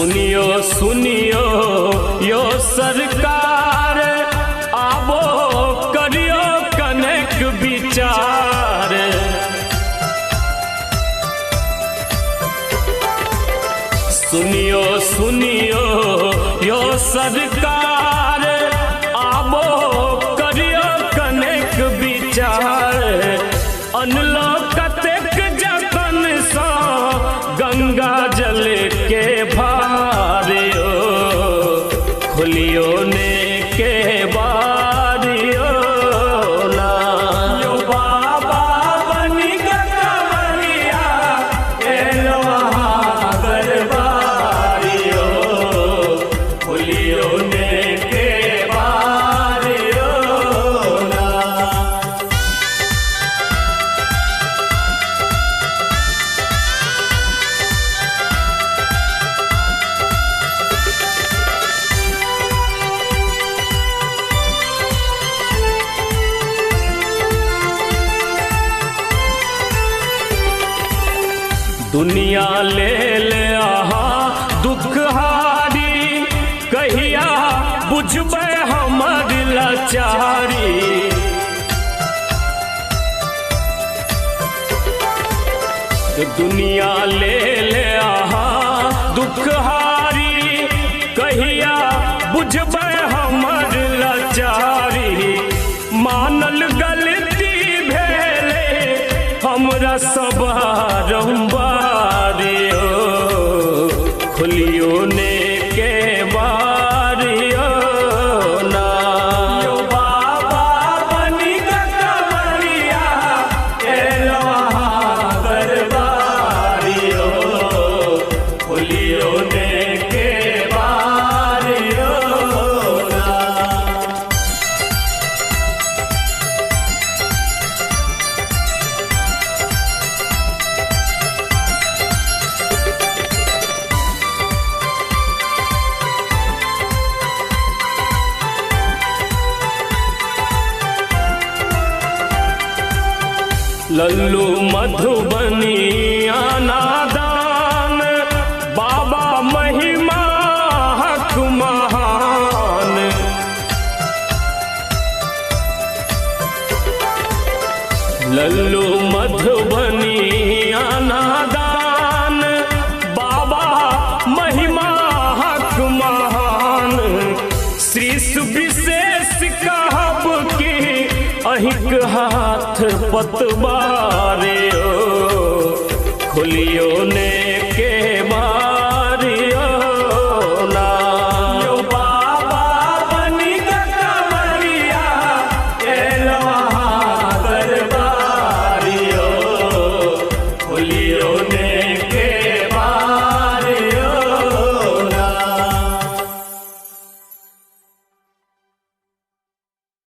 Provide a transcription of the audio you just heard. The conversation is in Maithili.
सुनियो सुनियो यो सरकार, आबो करियो कनेक विचार। सुनियो सुनियो यो सरकार, आबो करियो कनेक विचार। अनलो कतेक जतन सा गंगा जल के भारियो, खोलियो ने के बारियो ना। यो बाबा बनी कंवरिया एलो अहाँ दरबारियो, खोलियो ने के बारियो ना। दुनिया ले ले आहा दुख हारी, कहिया बुझबै हमर लाचारी। दुनिया ले ले आहा दुख हारी, कहिया बुझबै हमर लाचारी। मानल गलती भेले हमरा सब बारियो, खोलियो ने के बारियो ना। यो बाबा बनी कंवरिया एलो अहाँ दरबारियो, खोलियो ने के बारियो ना। लल्लू मधुबनी अनादान, बाबा महिमा हक महान। लल्लू मधुबनी अनादान, बाबा महिमा हक महान। श्री विशेष कहब की अहिक हाथ पतवारियो, खोलियो ने